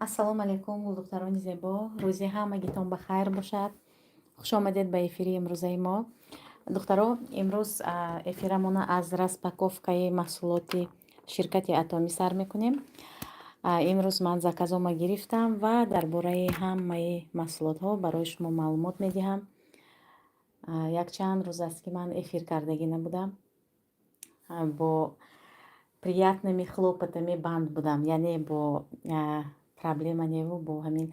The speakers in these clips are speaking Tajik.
Ассалому алайкум, гулдухтарони зебо. Рӯзи ҳамагитон ба хайр бошад. Хуш омадед ба эфири имрӯзаи мо. Духтаро, имрӯз эфирамона аз распаковкаи маҳсулоти ширкати Атомӣ сар мекунем. Имрӯз ман заказома гирифтам ва дар бораи ҳамаи маҳсулотҳо барои шумо маълумот медиҳам. Якчанд рӯз аст, ки ман эфир кардагӣ набудам. Бо приятными хлопотами банд будам, яъне бо проблема неву бо ҳамин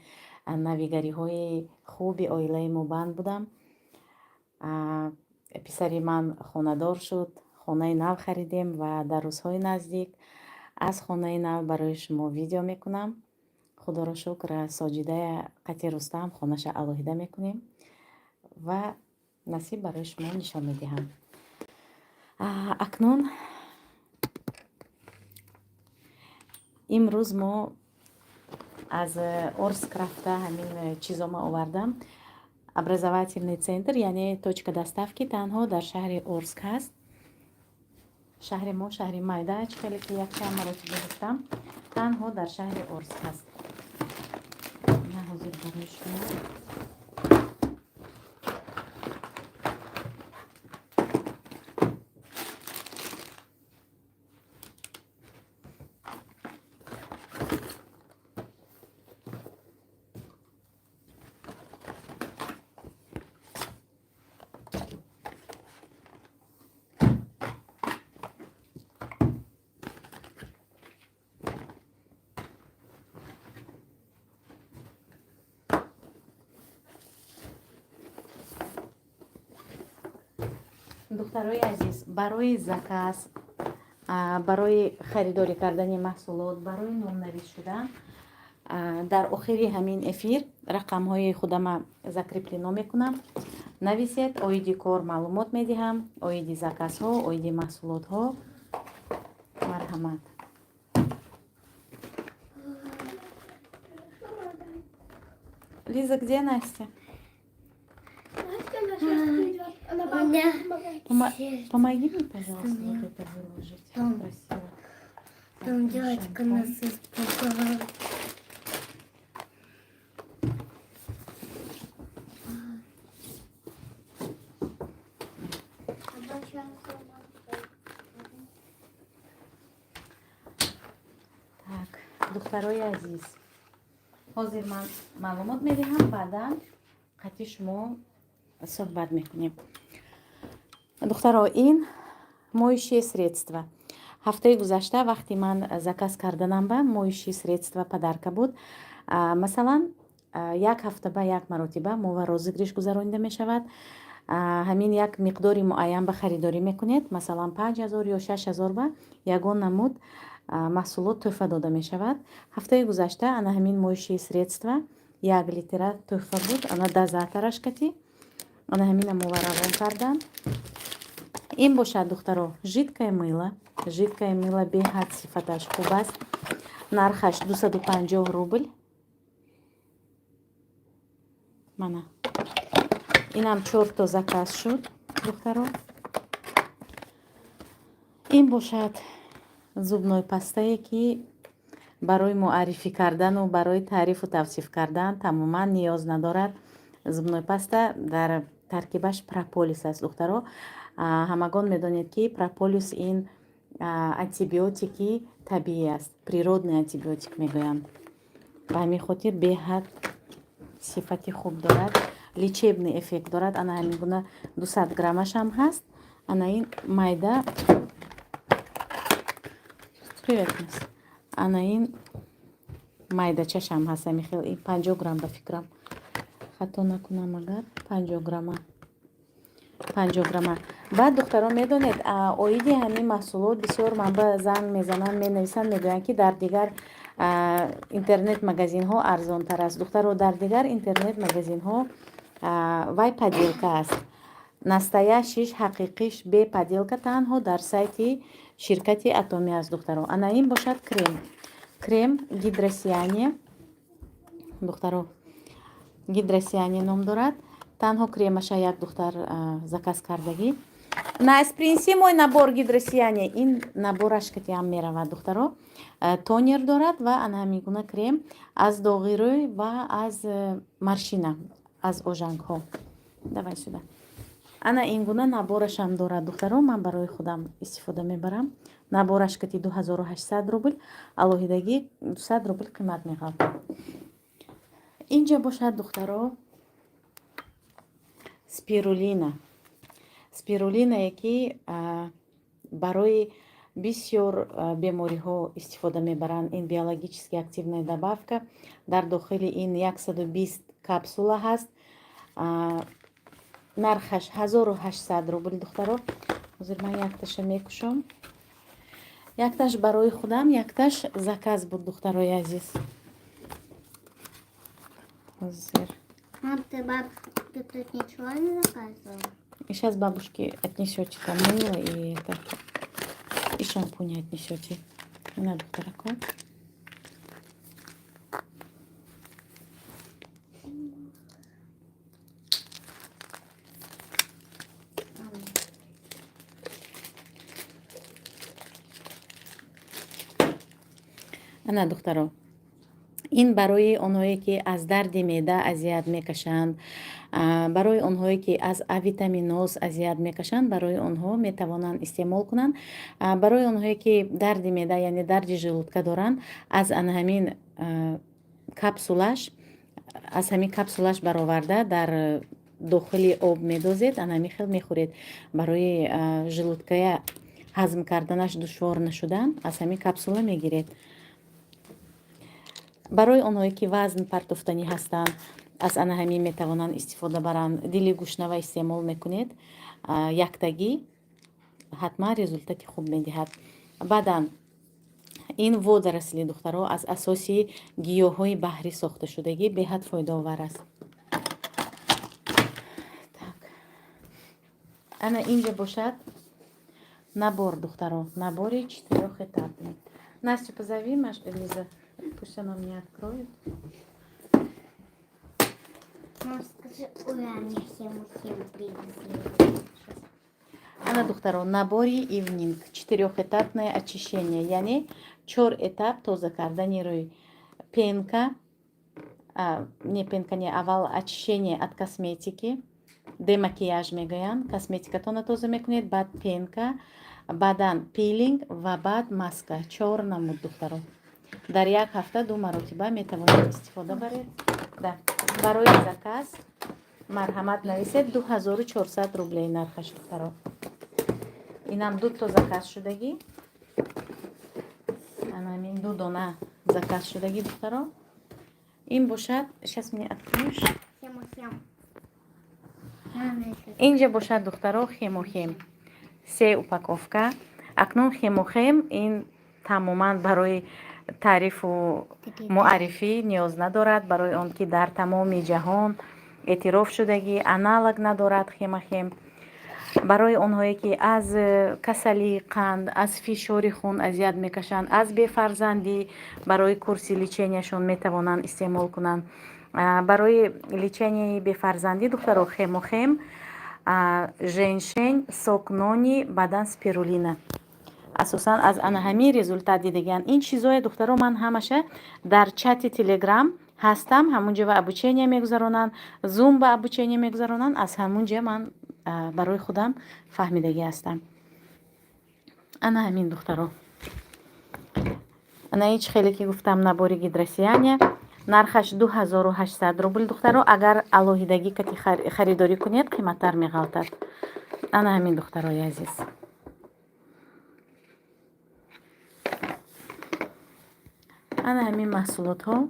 навигариҳои хуби оилаи мо банд будам. Писари ман хонадор шуд, хонаи нав харидем ва дар рӯзҳои наздик аз хонаи нав барои шумо видео мекунам. Худоро шукр, Соҷидая қати Рустам хонаша алоҳида мекунем ва насиб барои шумо нишон медиҳам. Акнун имрӯз мо аз Орск рафта ҳамин чизома овардам. Образовательный центр, яъне точка доставки, танҳо дар шаҳри Орск ҳаст. Шаҳри мо шаҳри майда, чӣ хеле ки якчанд маротиба гуфтам, танҳо дар шаҳри Орск ҳаст. Ман ҳозир барои шумо духтарои азиз, барои заказ, барои харидорӣ кардани маҳсулот, барои номнавис шудан дар охири ҳамин эфир рақамҳои худама закреплено мекунам. Нависед, оиди кор маълумот медиҳам, оиди заказҳо, оиди маҳсулотҳо. Марҳамат. Лиза, где Настя? Настя наша идет. Она У меня помогает. Помоги мне, пожалуйста, вот это выложить. Там. Красиво. Там Так, девочка шампунь. Нас испугала. Она сейчас сама. Так, духтарои азиз, ҳозир ман маълумот медиҳам, баъдан қати шумо суҳбат мекунем. Духтаро, ин моющее средство. Ҳафтаи гузашта вақте ман заказ карданам, ба моющее средство подарка буд. Масалан, як ҳафта ба як маротиба мова розыгрыш гузаронида мешавад. Ҳамин як миқдори муайян ба харидорӣ мекунед, масалан, 5000 ё 6000 ба ягон намуд маҳсулот тӯҳфа дода мешавад. Ҳафтаи гузашта ана ҳамин моющее средство як литра тӯҳфа буд, ана дозатораш кати, ана ҳамина мова равон кардан. Ин бошад, духтаро, жидкое мыло. Жидкое мыло беҳад сифаташ хуб аст. Нархаш 250 рубл. Мана, инам чорто заказ шуд, духтаро. Ин бошад зубной пастае, ки барои муаррифӣ кардану барои таърифу тавсиф кардан тамоман ниёз надорад. Зубной паста дар таркибаш прополис аст, духтаро. Ҳамагон медонед, ки прополис ин антибиотики табиӣ аст, природный антибиотик мегӯянд. Ба ҳамин хотир беҳад сифати хуб дорад, лечебный эффект дорад. Ана ҳамин гуна 200 граммашам ҳаст, ана ин майда. Привет, Мис. Ана ин майдачашам ҳаст, ҳамин хел, ин 50 грамм, ба фикрам, хато накунам агар, 50 грамма, 50 грамма. Баъд, духтаро, медонед, оиди ҳамин маҳсулот бисёр манба занг мезананд, менависанд, мегӯянд, ки дар дигар интернет магазинҳо арзонтар аст. Духтаро, дар дигар интернет магазинҳо вай подделка аст. Настоящиш, ҳақиқиш, бе подделка танҳо дар сайти ширкати Атомӣ аст, духтаро. Ана ин бошад крем, крем гидросияние, духтаро, гидросияние ном дорад. Танҳо кремаша як духтар заказ кардагӣ. Настя, принеси мой набор гидросияния. Ин набораш катиам меравад, духтаро. Тонер дорад ва ана ҳамин гуна крем аз доғи рӯй ва аз морщина, аз ожангҳо. Давай сюда. Ана ин гуна наборашам дорад, духтаро. Ман барои худам истифода мебарам. Набораш кати 2800 рубл, алоҳидагӣ 200 рубл қимат меғалтад. Инҷа бошад, духтаро, спирулина. Спирулинае, ки барои бисёр бемориҳо истифода мебаранд. Ин биологически активная добавка. Дар дохили ин 120 капсула ҳаст. Нархаш 1800 рубл, духтаро. Ҳозир ман якташа мекушом. Якташ барои худам, якташ заказ буд, духтарои азиз. Ҳозир. Мам, ты, баб, ты тут ничего не заказывала? И сейчас бабушке отнесете там мыло и это, и шампунь отнесете. На, духтарако. Ана, духтаро, ин барои онҳое, ки аз дарди меъда азият мекашанд, барои онҳое, ки аз авитаминоз азият мекашанд, барои онҳо метавонанд истеъмол кунанд. Барои онҳое, ки дарди меъда, яъне дарди желудка доранд, аз ана ҳамин капсулаш, аз ҳамин капсулаш бароварда, дар дохили об медозед, ана ҳамин хел мехӯред. Барои желудкая ҳазм карданаш душвор нашудан, аз ҳамин капсула мегиред. Барои онҳое, ки вазн партофтанӣ ҳастанд, аз ана ҳамин метавонанд истифода баранд. Дили гушнава истеъмол мекунед, яктагӣ ҳатман результати хуб медиҳад. Баъдан ин водоросли, духтаро, аз асоси гиёҳҳои баҳрӣ сохташудагӣ, беҳад фоидаовар аст. Так, ана инҷа бошад набор, духтаро, набори четырёхэтапный. Настю позови, Маш, Лиза, пусть она мне откроет. Мам, скажи, ура, мне хему-хем привезли. Ана, духтаро, набори Ивнинг, четырёхэтапное очищение, яъне чор этап тоза кардани рӯй. Пенка, не, пенка не, аввал очищение от косметики, демакияж мегӯянд, косметикатонро тоза мекунед, баъд пенка, баъдан пилинг ва баъд маска. Чор намуд, духтаро. Дар як ҳафта ду маротиба метавонед истифода баред. Да. Барои заказ марҳамат нависед, 2400 рублей нархаш, духтаро. Инам дуто заказ шудагӣ. Анамин ду дона заказ шудагӣ, духтаро. Ин бошад, сейчас мне откроешь. Хему-хем. Мама, это Инҷа бошад, духтаро, хемохем, се упаковка. Акнун хемохем ин тамоман барои таърифу муаррифӣ ниёз надорад, барои он ки дар тамоми ҷаҳон эътироф шудагӣ, аналог надорад хемохем. Барои онҳое, ки аз касалии қанд, аз фишори хун азият мекашанд, аз бефарзандӣ, барои курси леченияшон метавонанд истеъмол кунанд. Барои леченияи бефарзандӣ, духтаро, хемохем, женьшень, сок нони, баъдан спирулина. Асосан аз ана ҳамин результат дидагианд. Ин чизое, духтаро, ман ҳамаша дар чати Телеграм ҳастам, ҳамунҷа ва обучение мегузаронанд, Зум ба обучение мегузаронанд, аз ҳамунҷа ман барои худам фаҳмидагӣ ҳастам. Ана ҳамин, духтаро, ана ин чи хеле ки гуфтам, набори гидросияния, нархаш 2800 рубл, духтаро. Агар алоҳидагӣ кати харидорӣ кунед, қиматтар меғалтад. Ана ҳамин, духтарои азиз. Ана ҳамин маҳсулотҳо.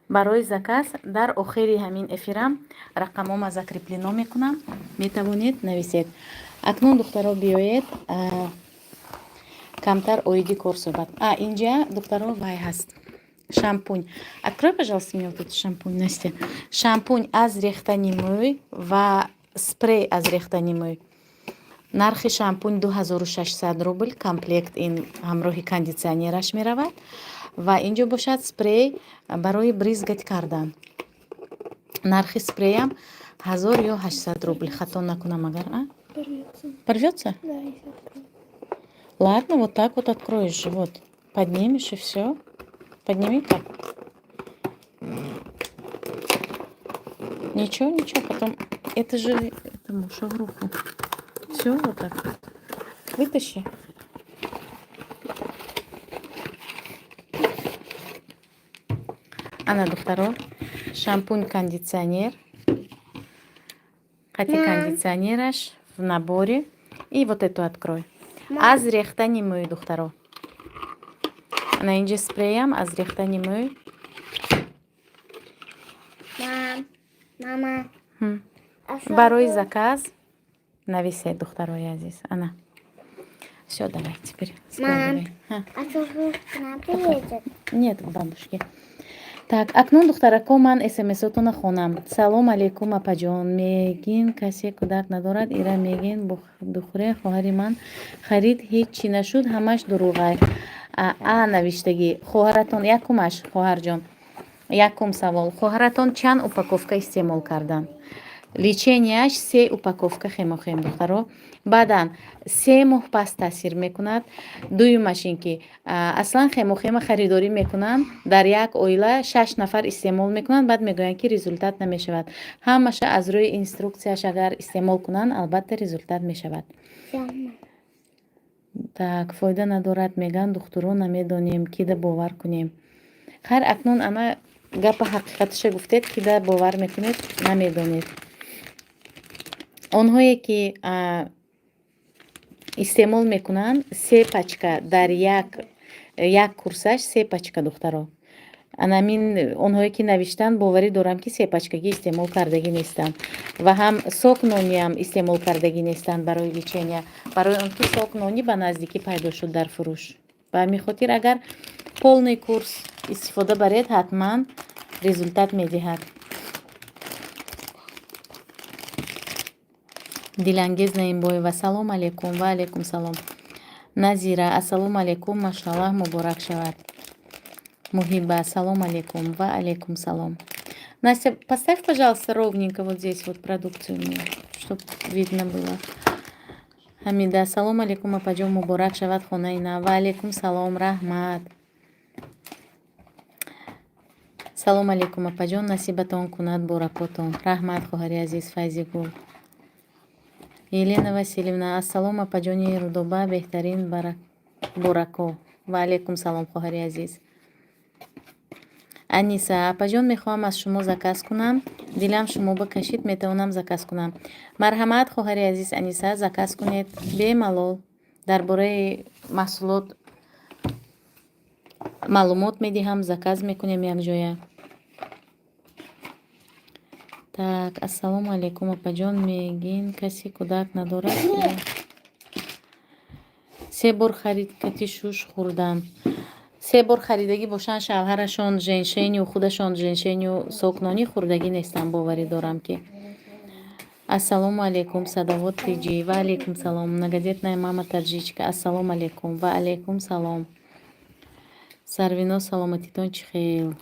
Барои заказ дар охири ҳамин эфирам рақамома закреплено мекунам, метавонед нависед. Акнун, духтаро, биёед, камтар оиди кор суҳбат. А инҷа, духтаро, вай ҳаст, шампунь. Открой, пожалуйста, мне вот этот шампунь, Настя. Шампунь аз рехтани мӯй ва спрей аз рехтани мӯй. Нархи шампунь 2600 рубл, комплект ин ҳамроҳи кондитсионераш меравад. Ва инҷо бошад спрей барои брызгать кардан. Нархи спреям 1800 рубл, хато накунам агар, а? Порвется. Порвется? Да, если открою. Ладно, вот так вот откроешь же, вот. Поднимешь, и все. Подними так. Ничего, ничего, потом. Это же этому шавруху. Все, вот так вот. Вытащи. Ана, духтаро, шампунь, кондиционер. Қати кондиционераш в наборе. И вот эту открой. Аз рехтани мӯй, духтаро. Ана инҷа спреям аз рехтани мӯй. Мам, мама. Барои заказ нависед, духтарои азиз. Ана. Все, давай теперь складывай. Мам, а к нам приедет? Нет, к бабушке. Так, акнун, духтарако, ман смсотона хонам. Салом алейкум, апаҷон. Мегин, касе кӯдак надорад, ира мегин бухӯре. Хоҳари ман харид, ҳеҷ чӣ нашуд, ҳамаш дурӯғай. А навиштагӣ хоҳаратон якумаш, хоҳарҷон. Якум савол. Хоҳаратон чанд упаковка истеъмол карданд? Леченияш се упаковка хемохем, духтаро. Баъдан 3 моҳ пас таъсир мекунад. Дуюмаш ин ки аслан хемохема харидорӣ мекунанд, дар як оила шаш нафар истеъмол мекунанд, баъд мегӯянд, ки результат намешавад. Ҳамаша аз рӯи инструкцияш агар истеъмол кунанд, албатта, результат мешавад. Так, фоида надорад мегӯянд духтуро, намедонем, кида бовар кунем. Хайр, акнун ана гапа ҳақиқаташа гуфтед, кида бовар мекунед, намедонед. Онҳое ки истеъмол мекунанд се пачка дар як курсаш, се пачка, духтаро. Анамин онҳое ки навиштанд, боварӣ дорам, ки се пачкагӣ истеъмол кардагӣ нестанд ва ҳам сок нониам истеъмол кардагӣ нестанд барои лечения, барои он ки сок нони ба наздикӣ пайдо шуд дар фурӯш. Ба ҳамин хотир агар полный курс истифода баред, ҳатман результат медиҳад. Дилангез Наимбоева, салом алейкум. Ва алейкум салом. Назира, ассалому алейкум, машаллаҳ, муборак шавад. Муҳиба, салом алейкум. Ва алейкум салом. Настя, поставь, пожалуйста, ровненько вот здесь вот продукцию мне, чтоб видно было. Ҳамида, салом алейкум, апаҷон, муборак шавад хонаи нав. Ва алейкум салом, раҳмат. Салом алейкум, апаҷон, насибатон кунад, боракотон. Раҳмат, хоҳари азиз Файзигул. Елена Васильевна, ассалом, апаҷони Рудоба, беҳтарин, борако. Ва алейкум салом, хоҳари азиз. Аниса, апаҷон, мехоҳам аз шумо заказ кунам, дилам шумо бакашид, метавонам заказ кунам? Марҳамат, хоҳари азиз Аниса, заказ кунед бемалол. Дар бораи маҳсулот маълумот медиҳам, заказ мекунем якҷоя. Так, ассалому алайкум, апаҷон, мегин, касе кӯдак надорад? Се бор харид, кати шуш хӯрдам. Се бор харидагӣ бошанд, шавҳарашон женьшеню, худашон женьшеню сокнонӣ хӯрдагӣ нестанд, боварӣ дорам ки. Ассалому алайкум, садовод тиҷи. Ва алайкум салом. Многодетная мама таджичка. Ассалому алайкум. Ва алайкум салом. Сарвино, саломатитон чӣ хел?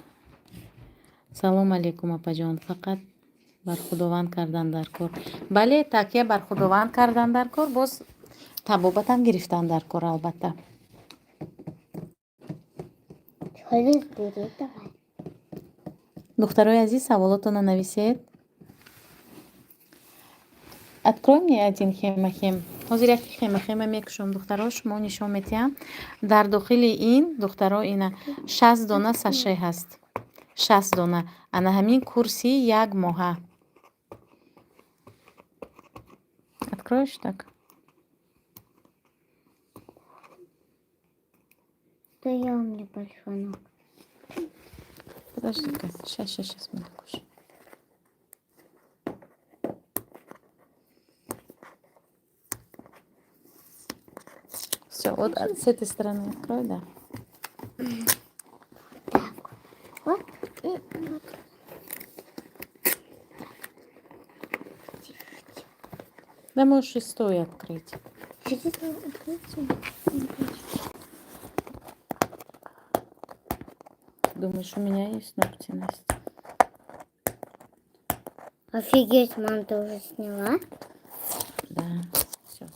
Салом алайкум, апаҷон. Фақат бар Худованд кардан дар кор. Бале, такя бар Худованд кардан дар кор, боз табобатам гирифтан дар кор, албатта. Хочешь, бери, давай. Духтарои азиз, саволотонро нависед. Открой мне один хемохим. Ҳозир як хемохима мекушам, духтаро, шумо нишон медиҳам. Дар дохили ин, духтаро, ина 60 дона саше ҳаст. 60 дона. Ана ҳамин курси як моҳа. Откроешь так? Да я у меня большой ног. Подожди-ка. Сейчас, сейчас, сейчас мы докушаем. Все, вот с этой стороны открой, да. Так. Вот и вот. Да можешь и стоя открыть. Открыть? Думаешь, у меня есть ногти, Настя? Офигеть, мам, ты уже сняла? Да, всё.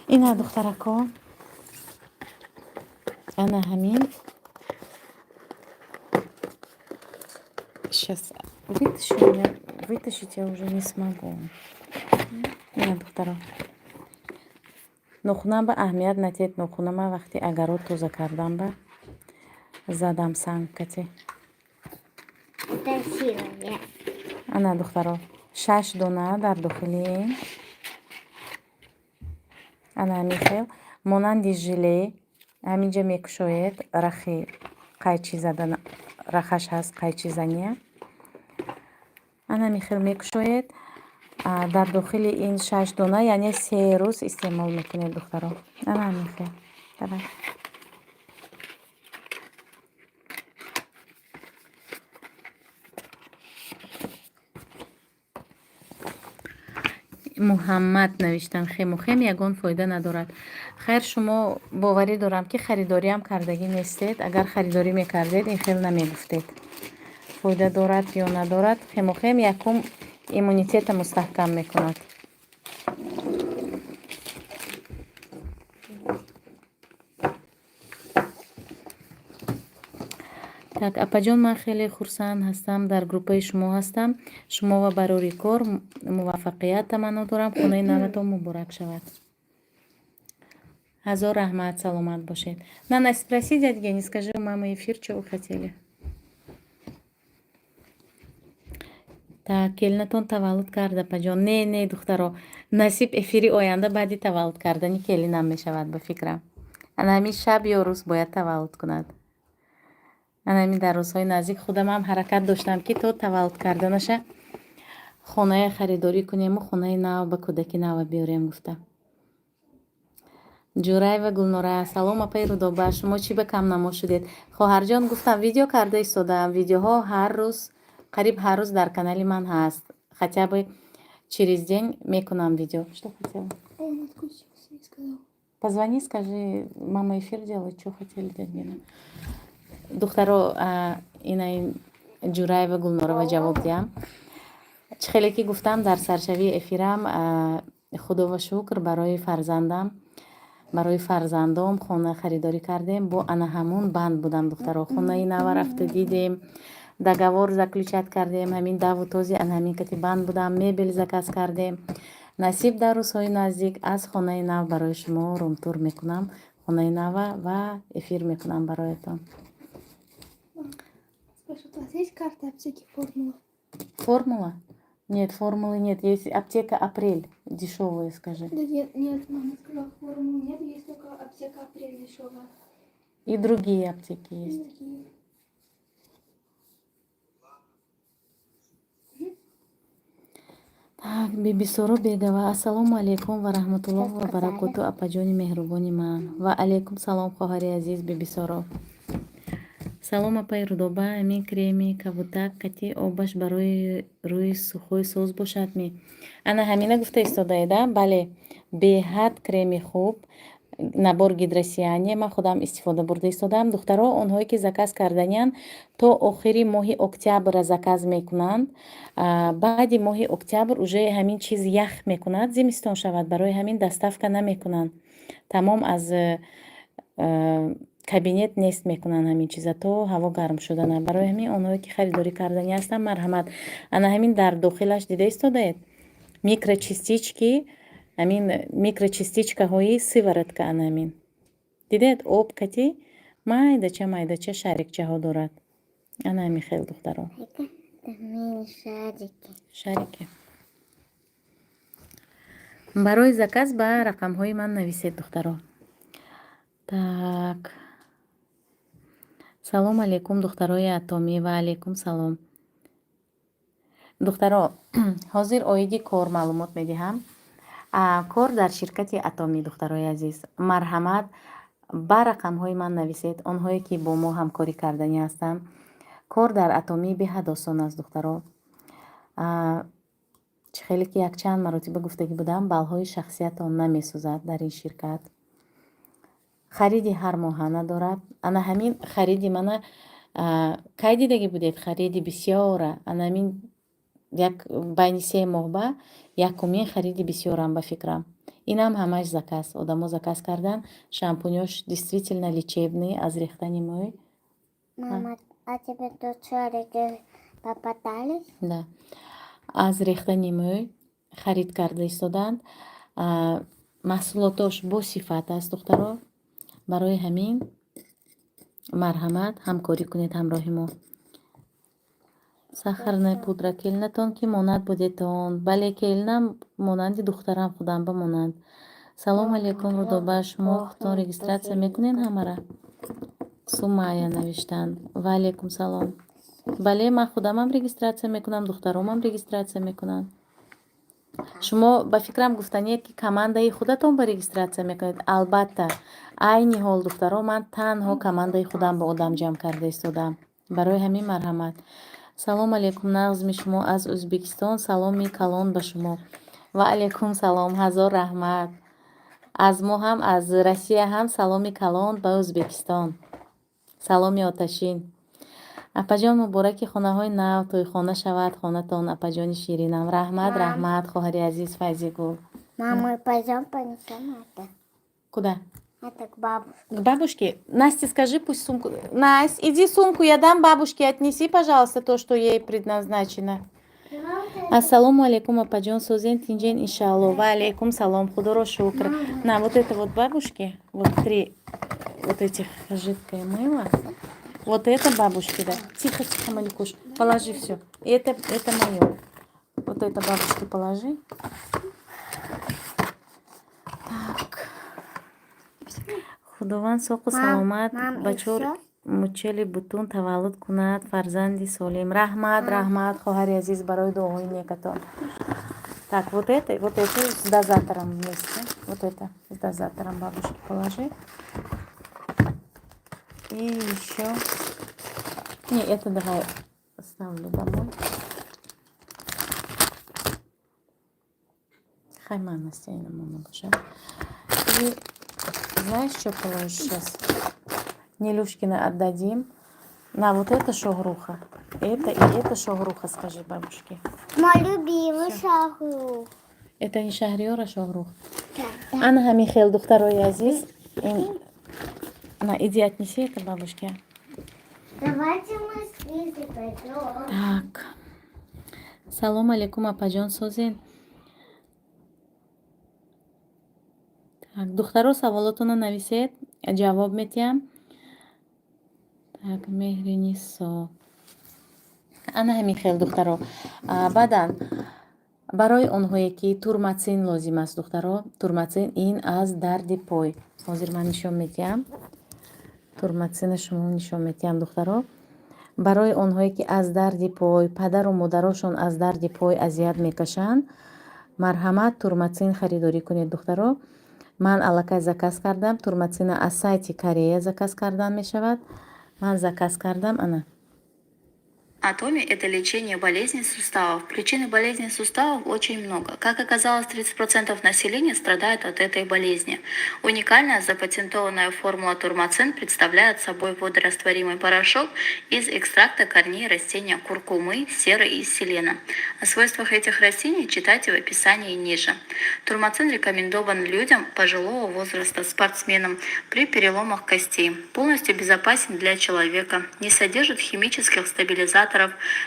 Ина, духтарако, ана ҳамин. Сейчас вытащу, я вытащить я уже не смогу. Ина, духтаро. Нохуна ба аҳамият натиҳед, нохуна ман вақти огород тоза кардам ба задам санг кате. Красивая. Ана, духтаро, шаш дона дар дохили ин. Ана ҳамин хел монанди желе ҳаминҷа мекушоед, рахи қайчи задан рахаш ҳаст, қайчи зания. Ана ҳамин хел мекушоед. Дар дохили ин шаш дона, яъне 3 рӯз истеъмол мекунед, духтаро. Ана ҳамин хел. Давай. Муҳаммад навиштан: хемохим ягон фоида надорад. Хайр, шумо боварӣ дорам, ки харидориам кардагӣ нестед. Агар харидорӣ мекардед, ин хел намегуфтед. Фоида дорад ё надорад, хемохим якум иммунитета мустаҳкам мекунад. Так, апаҷон, ман хеле хурсанд ҳастам, дар группаи шумо ҳастам. Шумо ва барори кор муваффақият таманно дорам. Хонаи наватон муборак шавад. Ҳазор раҳмат, саломат бошед. Нана, спроси дядь Гени, скажи, у мамы эфир, что вы хотели. Так, келинатон таваллуд кард, апаҷон? Не, не, духтаро, насиб, эфири оянда баъди таваллуд кардани келинам мешавад, ба фикрам. Ана ҳамин шаб ё рӯз бояд таваллуд кунад. Ана ҳамин дар рӯзҳои наздик худамам ҳаракат доштам, ки то таваллуд карданаша хонае харидорӣ кунему хонаи нав ба кӯдаки нава биёрем гуфта. Ҷураева Гулнора: салом, апаи Рудоба, шумо чӣ ба камнамо шудед? Хоҳарҷон, гуфтам, видео карда истодаам. Видеоҳо ҳар рӯз, қариб ҳар рӯз дар канали ман ҳаст. Хотя бы через день мекунам видео. Что хотела? Он отключился, не сказал. Позвони, скажи, мама эфир делает, что хотели, дядь Гена. Духтаро, ина Ҷураева Гулнорова ҷавоб диҳам. Чӣ хеле ки гуфтам дар саршавии эфирам, худова шукр, барои фарзандам, барои фарзандом хона харидорӣ кардем. Бо ана ҳамун банд будам, духтаро. Хонаи нава рафта дидем, договор заключать кардем, ҳамин даву този ана ҳамин кати банд будам, мебел заказ кардем. Насиб, дар рӯзҳои наздик аз хонаи нав барои шумо румтур мекунам хонаи нава ва эфир мекунам бароятон. Спрашивают, у вас есть карта аптеки «Формула»? Формула? Нет, формулы нет. Есть аптека «Апрель». Дешевые, скажи. Да нет, нет, мама сказала, «Формулы» нет, есть только аптека «Апрель» дешевая. И другие аптеки И есть. другие. Так, Бибисоро Бегова: ассалому алайкум ва раҳматуллоҳ ва Сказали. баракоту, апаҷони меҳрубони ман. Ва алайкум салом, хоҳари азиз Бибисоро. Салом, апаи Рудоба, ҳамин креми кабутак кати обаш барои рӯи сухой соз бошад ми? Ана ҳамина гуфта истодаеда? Бале, беҳад креми хуб, набор гидросияние ман худам истифода бурда истодаам. Духтаро, онҳое ки заказ карданиянд, то охири моҳи октябрра заказ мекунанд. Баъди моҳи октябр уже ҳамин чиз ях мекунад, зимистон шавад, барои ҳамин доставка намекунанд. Тамом аз кабинет нест мекунанд ҳамин чиза то ҳаво гарм шудана. Барои ҳамин онҳое ки харидорӣ карданӣ ҳастанд, марҳамат. Ана ҳамин дар дохилаш дида истодаед? Микрочастички, ҳамин микрочастичкаҳои сыворотка, ана ҳамин. Дидед, об кати майдача майдача шарикчаҳо дорад. Ана ҳамин хел, духтаро. Это мини-шарики. Шарики. Барои заказ ба рақамҳои ман нависед, духтаро. Так. Салом алейкум, духтарои Атомӣ. Ва алейкум салом. Духтаро, ҳозир оиди кор маълумот медиҳам. Кор дар ширкати Атомӣ, духтарои азиз. Марҳамат, ба рақамҳои ман нависед, онҳое ки бо мо ҳамкорӣ карданӣ ҳастанд. Кор дар Атомӣ беҳад осон аст, духтаро. Чӣ хеле ки якчанд маротиба гуфтагӣ будам, баллҳои шахсиятон намесӯзад дар ин ширкат. Хариди ҳар моҳа надорад. Ана ҳамин хариди мана Кай дидагӣ будед хариди бисёра? Анамин як байни 3 моҳ ба якумин хариди бисёрам, ба фикрам. Инам ҳамаш заказ, одамо заказ кардан. Шампунёш действительно лечебный, аз рехтани мӯй. Мама, а тебе тут шарики попадались? Да, аз рехтани мӯй харид карда истоданд. Маҳсулотош босифат аст, духтаро. Барои ҳамин марҳамат, ҳамкорӣ кунед ҳамроҳи мо. Сахарная пудра. Келинатон ки монанд будетон? Бале, келинам монанди духтарам, худам ба монанд. Салому алейкум, Рудоба. Шумо худтон регистрация мекунед ҳамара? Сумая навиштанд. Ва алейкум салом. Бале, ман худамам регистрация мекунам, духтаромам регистрация мекунанд. Шумо, ба фикрам, гуфтаниед, ки командаи худатон ба регистрация мекунед. Албатта, айни ҳол, духтаро, ман танҳо командаи худам ба одам ҷамъ карда истодам. Барои ҳамин марҳамат. Салому алейкум, нағзми шумо? Аз Ӯзбекистон саломи калон ба шумо. Ва алейкум салом, ҳазор раҳмат. Аз мо ҳам, аз Россия ҳам саломи калон ба Ӯзбекистон, саломи оташин. Апаҷон, мубораки хонаҳои нав, тӯйхона шавад хонатон, апаҷони ширинам. Раҳмат, раҳмат, хоҳари азиз Файзигул. Мама, мы пойдем понесем это. Куда? Это к бабушке. К бабушке? Насте скажи, пусть сумку. Насть, иди, сумку я дам бабушке, отнеси, пожалуйста, то, что ей предназначено. Ассалому алейкум, апаҷон, созен, тинҷен, иншаалло. Ва алейкум салом, худоро шукр. На, вот это вот бабушке, вот три вот этих жидкое мыло. Вот это бабушке, да. Тихо, тихо, Маликуш. Положи все. Это мое. Вот это бабушке положи. Так. Худованд соқу саломат, ба чор мучели бутун таваллуд кунад, фарзанди солим. Раҳмат, раҳмат, хоҳари азиз, барои дуоҳои некатон. Так, вот это с дозатором вместе. Вот это с дозатором бабушке положи. И еще. Не, это давай оставлю домой. Хай, Настя, боша. И знаешь, что положишь сейчас? Нелюшкина отдадим. На, вот это шогруха. Это и это шогруха, скажи бабушке. Мой любимый шахрух. Это не Шахриёр, а Шогрух. Ана ҳамин хел, духтарои азиз. На, иди отнеси это бабушке. Давайте мы с Лизой пойдем. Так. Салом алейкум, апаҷон, созен. Так, духтаро, саволотонро нависед, ҷавоб метиҳам. Так, Меҳринисо. Ана ҳамин хел, духтаро. Баъдан барои онҳое ки турматсин лозим аст, духтаро, турматсин ин аз дарди пой. Ҳозир ман нишон медиҳам. Турматсина шумо нишон медиҳам, духтаро. Барои онҳое ки аз дарди пой, падару модарошон аз дарди пой азият мекашанд, марҳамат, турматсин харидорӣ кунед, духтаро. Ман аллакай заказ кардам. Турматсина аз сайти Корея заказ кардан мешавад. Ман заказ кардам, ана. Атоми – это лечение болезней суставов. Причины болезней суставов очень много. Как оказалось, 30% населения страдает от этой болезни. Уникальная запатентованная формула турмацин представляет собой водорастворимый порошок из экстракта корней растения куркумы, серы и селена. О свойствах этих растений читайте в описании ниже. Турмацин рекомендован людям пожилого возраста, спортсменам при переломах костей. Полностью безопасен для человека, не содержит химических стабилизаторов,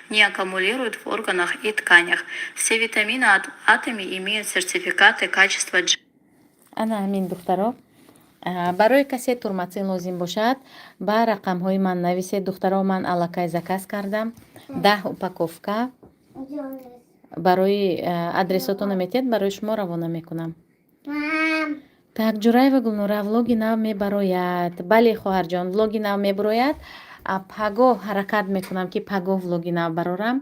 не аккумулирует в органах и тканях. Все витамины от Атоми имеют сертификаты качества G. Ана ҳамин, духтаро. Барои касе турматсин лозим бошад, ба рақамҳои ман нависед, духтаро. Ман аллакай заказ кардам 10 упаковка. Барои адресотонро метиҳед, барои шумо равона мекунам. Так, Ҷураева Гулнора, влоги нав мебарояд? Бале, хоҳарҷон, влоги нав мебарояд. Пагоҳ ҳаракат мекунам, ки пагоҳ влоги нав барорам.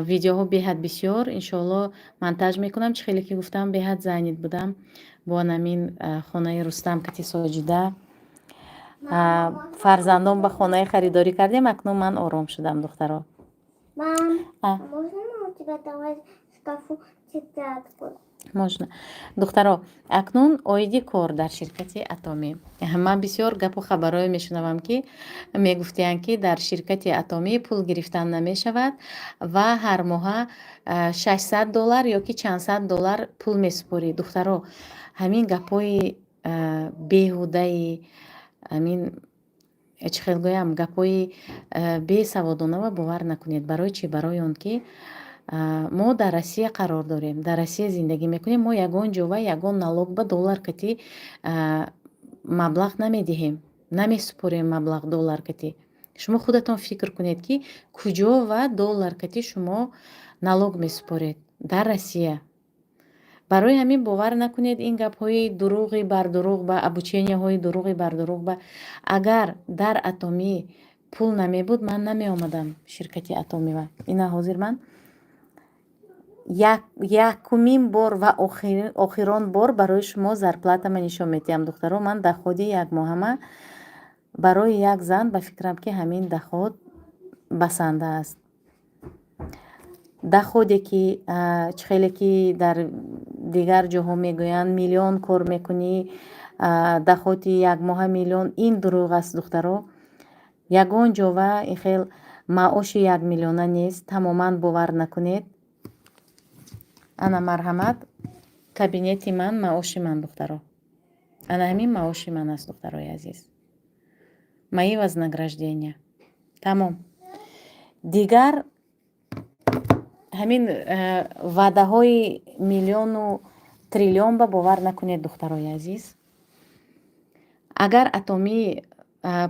Видеоҳо беҳад бисёр, иншоалло, монтаж мекунам. Чӣ хеле ки гуфтам, беҳад занят будам бо анамин хонаи Рустам кати Соҷида. Фарзандон ба хонаи харидорӣ кардем, акнун ман ором шудам, духтаро. Мам, можно у тебя давать в шкафу Тетрадку. Можно. Духтаро, акнун оиди кор дар ширкати Атомӣ. Ман бисёр гапу хабарҳое мешунавам, ки мегуфтиянд, ки дар ширкати Атомӣ пул гирифтан намешавад ва ҳар моҳа 600 доллар ё ки чандсад доллар пул месупорӣ. Духтаро, ҳамин гапҳои беҳудаи, ҳамин чӣ хел гӯям, гапҳои бесаводонава бовар накунед. Барои чӣ? Барои он ки мо дар Россия қарор дорем, дар Россия зиндагӣ мекунем. Мо ягон ҷо ва ягон налог ба доллар кати маблағ намедиҳем, намесупорем маблағ доллар кати. Шумо худатон фикр кунед, ки куҷо ва доллар кати шумо налог месупоред дар Россия. Барои ҳамин бовар накунед ин гапҳои дурӯғи бар дурӯғ ба, обучения ҳои дурӯғи бар дурӯғ ба. Агар дар Атомӣ пул намебуд, ман намеомадам ширкати Атомива. Ина ҳозир ман якумин бор ва охирон бор барои шумо зарплата ма нишон медиҳам. Духтаро, ман доход и якмоҳама, барои як зан ба фикрам, ки ҳамин доход басанда аст. Доход е ки чӣ хеле ки дар дигар ҷоҳо мегӯянд, миллион кор мекунӣ, доход и якмоҳа миллион, ин дурӯғ аст, духтаро. Ягон ҷо ва ин хел маоши 1 миллиона нест, тамоман бовар накунед. Ана, марҳамат, кабинети ман, маоши ман, духтаро. Ана ҳамин маоши ман аст, духтарои азиз, мои вознаграждения, тамом. Дигар ҳамин ваъдаҳои миллиону триллион ба бовар накунед, духтарои азиз. Агар Атомӣ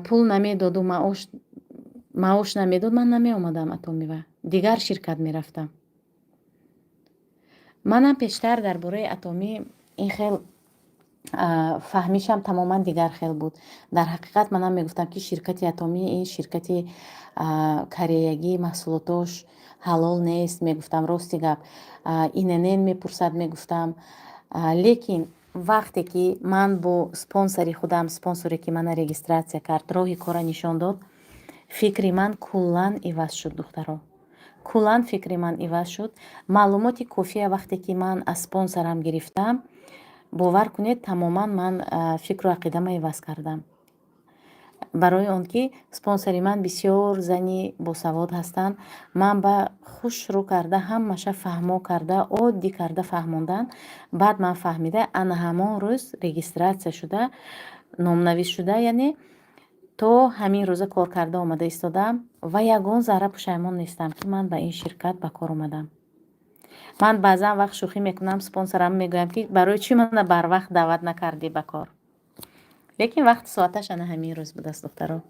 пул намедоду маош намедод, ман намеомадам Атомива, дигар ширкат мерафтам. Манам пештар дар бораи Атомӣ ин хел фаҳмишам тамоман дигар хел буд. Дар ҳақиқат, манам мегуфтам, ки ширкати Атомӣ ин ширкати кореягӣ, маҳсулотош ҳалол нест, мегуфтам. Рости гап, ИНН мепурсад, мегуфтам. Лекин вақте ки ман бо спонсори худам, спонсоре ки мана регистрация кард, роҳи кора нишон дод, фикри ман куллан иваз шуд, духтаро, куллан фикри ман иваз шуд. Маълумоти кофия вақте ки ман аз спонсорам гирифтам, бовар кунед, тамоман ман фикру ақидама иваз кардам. Барои он ки спонсори ман бисёр зани босавод ҳастанд, ман ба хушрӯ карда, ҳамаша фаҳмо карда, оддӣ карда фаҳмондан. Баъд ман фаҳмида, ана ҳамон рӯз регистрация шуда, номнавис шуда, яъне то ҳамин рӯза кор карда омада истодам ва ягон зарра пушаймон нестам, ки ман ба ин ширкат ба кор омадам. Ман баъзан вақт шӯхӣ мекунам, спонсорам мегӯям, ки барои чӣ мана барвақт даъват накардӣ ба кор? Лекин вақту соаташ ана ҳамин рӯз будааст, духтаро.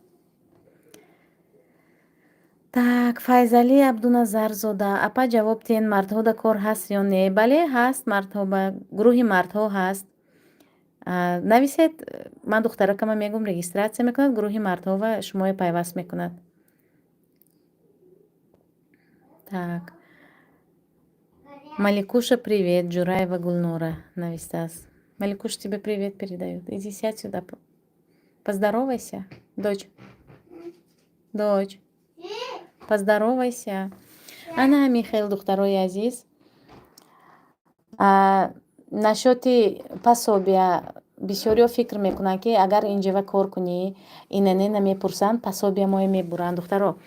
Так, Файзалӣ Абдуназарзода: «Апа, ҷавоб диҳен, мардҳо да кор ҳаст ё не?» Бале, ҳаст, мардҳо ба гурӯҳи мардҳо ҳаст. Нависед, ман духтаракама мегӯм, регистрация мекунад, гурӯҳи мардҳо ва шумоя пайваст мекунад. Так, «Маликуша, привет», Джураева Гулнора навистааст. Маликуш, тебе привет передают. Иди, сядь сюда, поздоровайся, дочь, дочь, поздоровайся. Ана ҳамин хел, духтарои азиз. Насчёт и пособия бисёриҳо фикр мекунанд, ки агар инҷава кор кунӣ, ИНН намепурсанд, пособия моя мебуранд. Духтаро,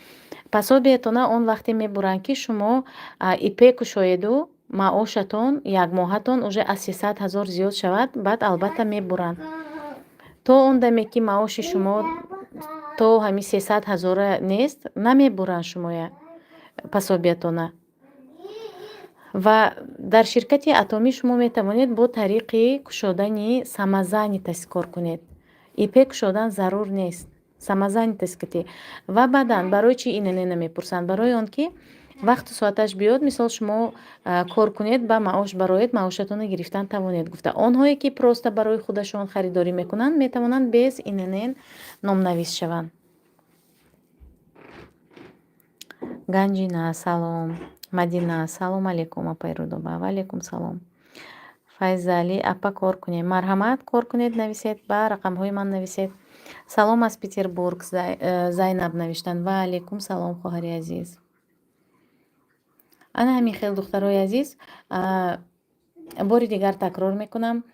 пособия тона он вақте мебуранд, ки шумо ИП кушоеду маошатон якмоҳатон уже аз 300 000 зиёд шавад, баъд албатта мебуранд. То он даме ки маоши шумо то ҳамин 300 000-а нест, намебуранд шумоя пособия тона. Ва дар ширкати Атомӣ шумо метавонед бо тариқи кушодани самозанятость кор кунед. ИП кушодан зарур нест, самозанятость кати. Ва баъдан барои чӣ ИНН намепурсанд? Барои он ки вақту соаташ биёд, мисол, шумо кор кунед, ба маош бароед, маошатонро гирифтан тавонед, гуфта. Онҳое ки просто барои худашон харидорӣ мекунанд, метавонанд без ИНН номнавис шаванд. Ганҷина, салом. Мадина: «Салом алейкум, апаи Рудоба». Ва алейкум салом. Файзалӣ: «Апа, кор кунем». Марҳамат, кор кунед, нависед, ба рақамҳои ман нависед. «Салом аз Петербург», Зайнаб навиштанд. Ва алейкум салом, хоҳари азиз. Ана ҳамин хел, духтарои азиз, бори дигар такрор мекунам,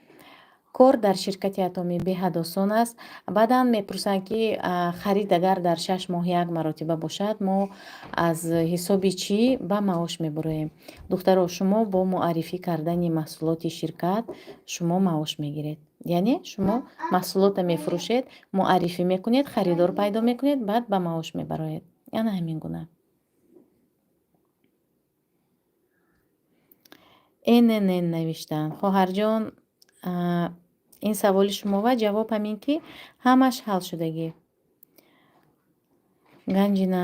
кор дар ширкати Атомӣ беҳад осон аст. Баъдан мепурсанд, ки харид агар дар 6 моҳ як маротиба бошад, мо аз ҳисоби чӣ ба маош мебуроем? Духтаро, шумо бо муаррифӣ кардани маҳсулоти ширкат шумо маош мегиред. Яъне шумо маҳсулотро мефурӯшед, муаррифӣ мекунед, харидор пайдо мекунед, баъд ба маош мебароед. Ана ҳамин гуна. Ннн навиштанд. Хоҳарҷон, ин саволи шумо ва ҷавоб ҳамин, ки ҳамаш ҳалшудагӣ. Ганҷина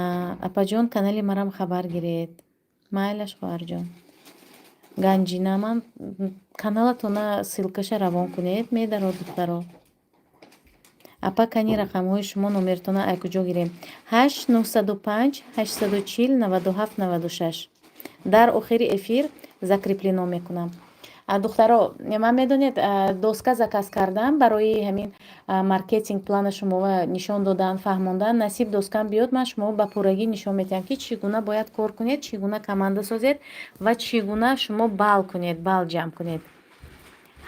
апаҷон, канали марам хабар гиред. Майлаш, хоҳарҷон Ганҷина, ман каналатона ссылкаша равон кунед, медарод. Духтаро, апа, кани рақамҳои шумо, номертона ай куҷо гирем? 8 905 840 97 96. Дар охири эфир закреплено мекунам. Духтаро, ман, медонед, доска заказ кардам барои ҳамин маркетинг плана шумоа нишон додан, фаҳмондан. Насиб, доскам биёд, ман шумо ба пуррагӣ нишон медиҳам, ки чӣ гуна бояд кор кунед, чӣ гуна команда созед ва чӣ гуна шумо балл кунед, балл ҷамъ кунед.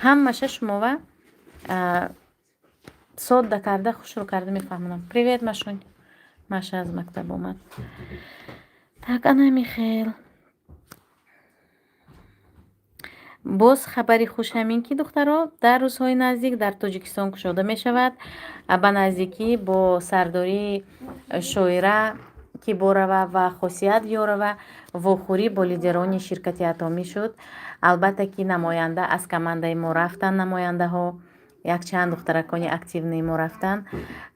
Ҳамаша шумова содда карда, хушрӯ карда мефаҳмонам. Привет, Машунь. Маша аз мактаб омад. Так, ана михел. Боз хабари хуш ҳамин, ки, духтаро, дар рӯзҳои наздик дар Тоҷикистон кушода мешавад. Ба наздикӣ бо сардории Шоира Киборова ва Хосият Ёрова вохӯрӣ бо лидерони ширкати Атомӣ шуд. Албатта, ки намоянда аз командаи мо рафтанд, намояндаҳо, якчанд духтаракони активные мо рафтанд.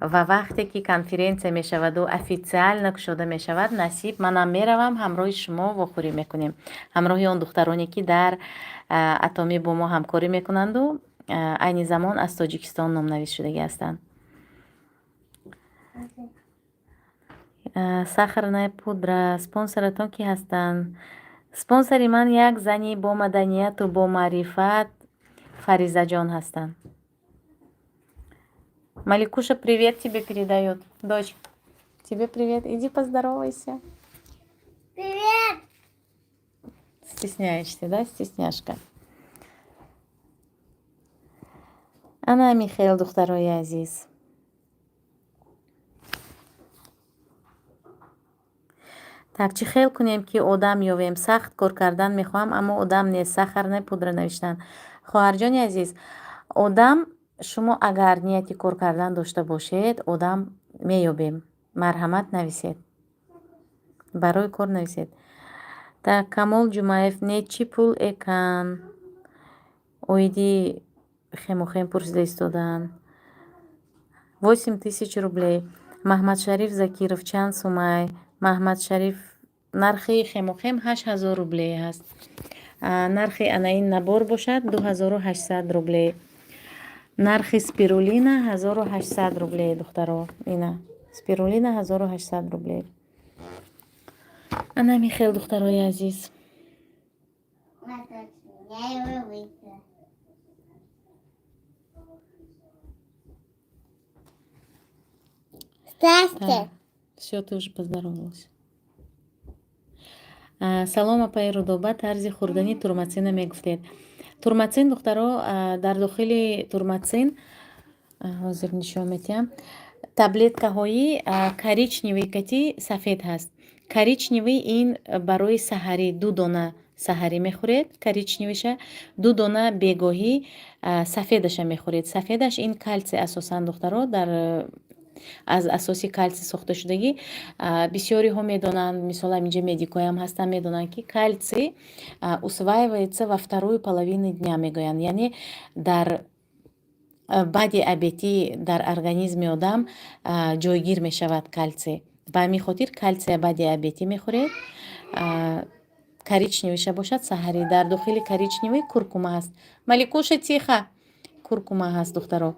Ва вақте ки конференсия мешаваду официально кушода мешавад, насиб, манам меравам, ҳамроҳи шумо вохӯрӣ мекунем, ҳамроҳи он духтароне, ки дар Атомӣ бо мо ҳамкорӣ мекунанду айни замон аз Тоҷикистон номнависшудагӣ ҳастанд. Сахарная пудра. Спонсоратон кӣ ҳастанд? Спонсори ман як зани бо маданияту бо маърифат, Фаризаҷон ҳастанд. Маликуша привет тебе передает. Дочь, тебе привет, иди поздоровайся. Привет. Стесняешься, да, стесняшка? Ана, Михаил, духтарои азиз. Так, чӣ хел кунем, ки одам ёвем? Сахт кор кардан мехоҳам, аммо одам нест. Сахарная пудра навиштанд. Хоҳарҷони азиз, одам, шумо агар нияти кор кардан дошта бошед, одам меёбем. Марҳамат, нависед, барои кор нависед. Так, Камол Ҷумаев, не чӣ пул экан? Оиди хемохем пурсида истодаанд. 8000 рублей. Маҳмадшариф Закиров, чанд сумай? Маҳмадшариф, нархи хемохем 8000 рублей ҳаст. Нархи ана ин набор бошад 2800 рублей. Нархи спирулина 1800 рублей, духтаро. Ина спирулина 1800 рублей. Ана михел, духтарои азиз. Я его выпила. Здрасте. Все, ты уже поздоровалась. Салом, апаи Рудоба, тарзи хӯрдани турмацина мегуфтед. Турмацин, духтаро, дар дохили турмацин ҳозир нишон медиҳам, таблеткаҳои коричневый кати сафед ҳаст. Коричневый ин барои саҳарӣ, ду дона саҳарӣ мехӯред коричневыйша, ду дона бегоҳӣ сафедаша мехӯред. Сафедаш ин калсий асосан, духтаро, дар аз асоси калсий сохта шудагӣ. Бисёриҳо медонанд, мисол, ҳаминҷа медикоям ҳастанд, медонанд, ки кальций усваивается во вторую половину дня мегӯянд, яъне дар баъди обедӣ дар организми одам ҷойгир мешавад кальций. Ба ҳамин хотир кальция баъди обедӣ мехӯред. Коричневыйша бошад саҳарӣ. Дар дохили коричневый куркума ҳаст. Маликуша, тихо. Куркума ҳаст, духтаро.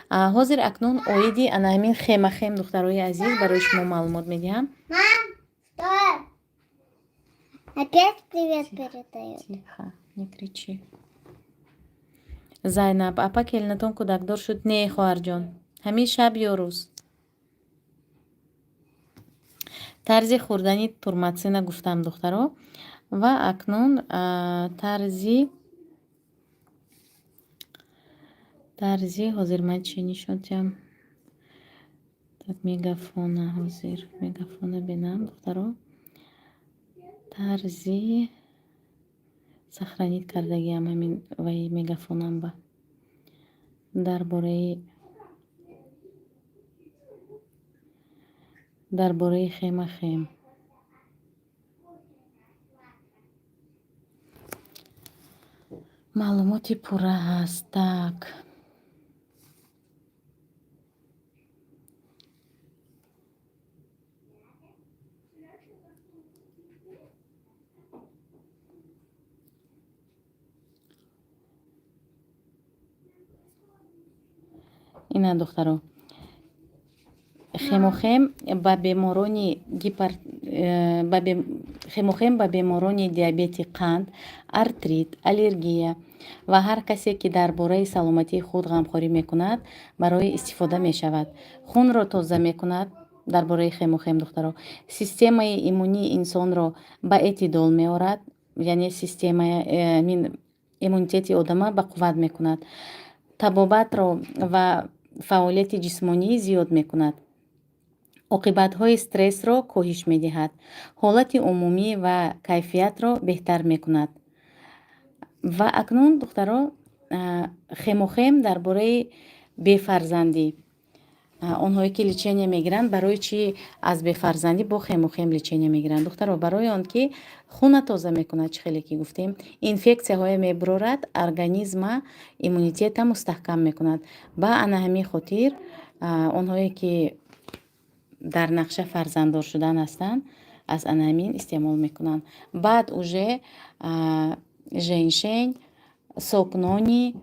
Ҳозир акнун оиди ана ҳамин хемахем, духтарои азиз, барои шумо маълумот медиҳам. Мам, что? Опять привет передает. Тихо, не кричи. Зайнаб апа, келинатон кӯдакдор шуд? Не, хоҳарҷон, ҳамин шаб ё рӯз. Тарзи хӯрдани турматсина гуфтам, духтаро. Ва акнун тарзи ҳозир ман чӣ нишон диҳам? Так, мегафона, ҳозир мегафона бинам, духтаро. Тарзи сохранить кардагиам ҳамин ваи мегафонам ба дар бораи хемахем. Маълумоти пурра ҳаст. Так, ина, духтаро, хемохем ба беморони гипер э, хемохем ба беморони диабети қанд, артрит, аллергия ва ҳар касе, ки дар бораи саломатии худ ғамхорӣ мекунад, барои истифода мешавад. Хунро тоза мекунад. Дар бораи хемохем, духтаро, системаи иммунии инсонро ба эътидол меорад, яъне системаи иммунитети одама ба қувват мекунад, табобатро ва фаъолияти ҷисмонӣ зиёд мекунад, оқибатҳои стрессро коҳиш медиҳад, ҳолати умумӣ ва кайфиятро беҳтар мекунад. Ва акнун, духтаро, хемохем дар бораи бефарзандӣ. Онҳое ки лечение мегиранд, барои чӣ аз бефарзандӣ бо хемохем лечение мегиранд, духтаро? Барои он ки хуна тоза мекунад, чӣ хеле ки гуфтем, инфексияҳое мебурорад, организма, иммунитета мустаҳкам мекунад. Ба ана ҳамин хотир онҳое ки дар нақша фарзанддор шудан ҳастанд, аз ана ҳамин истеъмол мекунанд. Баъд уже женьшень, сок нони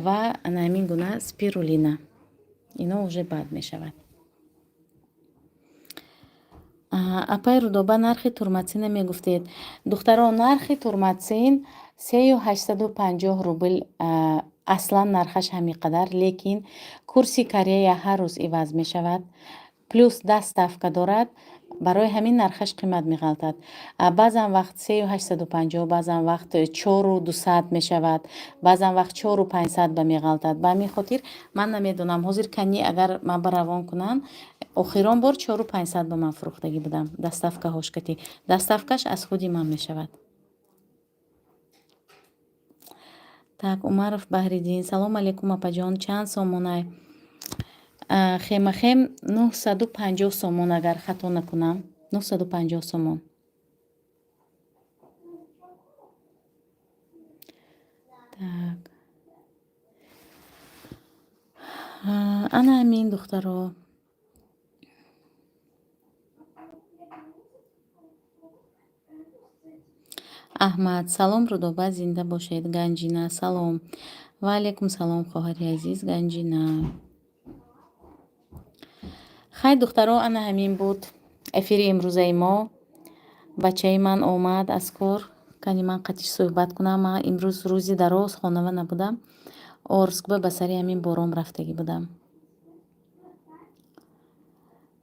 ва ана ҳамин гуна спирулина, ино уже баъд мешавад. Апай Рудоба, нархи турматсина мегуфтед. Духтаро, нархи турматсин 3850 рубл. Аслан нархаш ҳамин қадар, лекин курси Корея ҳар рӯз иваз мешавад, плюс доставка дорад, барои ҳамин нархаш қимат меғалтад. Баъзан вақт 3850, баъзан вақт 4200 мешавад, баъзан вақт 4500 ба меғалтад. Ба ҳамин хотир ман намедонам ҳозир кани, агар ман ба равон кунам. Охирон бор 4500 ба ман фурӯхтагӣ будам, доставкаҳош кати, доставкаш аз худи ман мешавад. Так, Умаров Баҳриддин: «Салом алейкум, апаҷон, чанд сомонай хемахем?» 950 сомон, агар хато накунам, 950 сомон. Так, ана ҳамин, духтаро. Аҳмад: «Салом, Рудоба, зинда бошед». Ганҷина: «Салом». Ва алайкум салом, хоҳари азиз Ганҷина. Хай, духтаро, ана ҳамин буд эфири имрӯзаи мо. Бачаи ман омад аз кор, кани ман қатиш суҳбат кунам. Ман имрӯз рӯзи дароз хонава набудам, Орскба ба сари ҳамин бором рафтагӣ будам.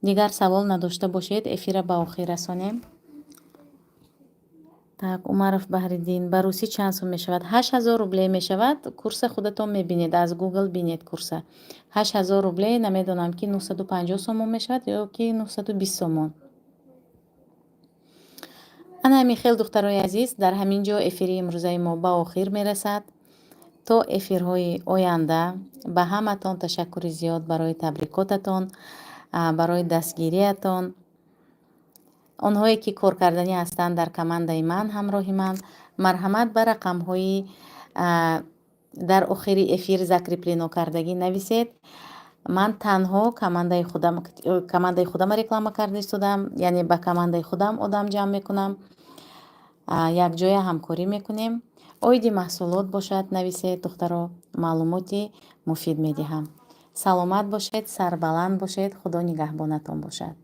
Дигар савол надошта бошед, эфира ба охир расонем. Так, Умаров Баҳриддин: «Ба русӣ чанд сум мешавад?» 8000 рубле мешавад. Курса худатон мебинед, аз Гугл бинед курса. 8000 рубле, намедонам, ки 950 сомон мешавад ё ки 920 сомон. Ана ҳамин хел, духтарои азиз, дар ҳамин ҷо эфири имрӯзаи мо ба охир мерасад. То эфирҳои оянда ба ҳаматон ташаккури зиёд барои табрикотатон, барои дастгириятон. Онҳое ки коркарданӣ ҳастанд дар командаи ман, ҳамроҳи ман, марҳамат, ба рақамҳои дар охири эфир закреплено кардагӣ нависед. Ман танҳо командаи худама реклама карда истодам, яъне ба командаи худам одам ҷамъ мекунам, якҷоя ҳамкорӣ мекунем. Оиди маҳсулот бошад, нависед, духтаро, маълумоти муфид медиҳам. Саломат бошед, сарбаланд бошед, Худо нигаҳбонатон бошад.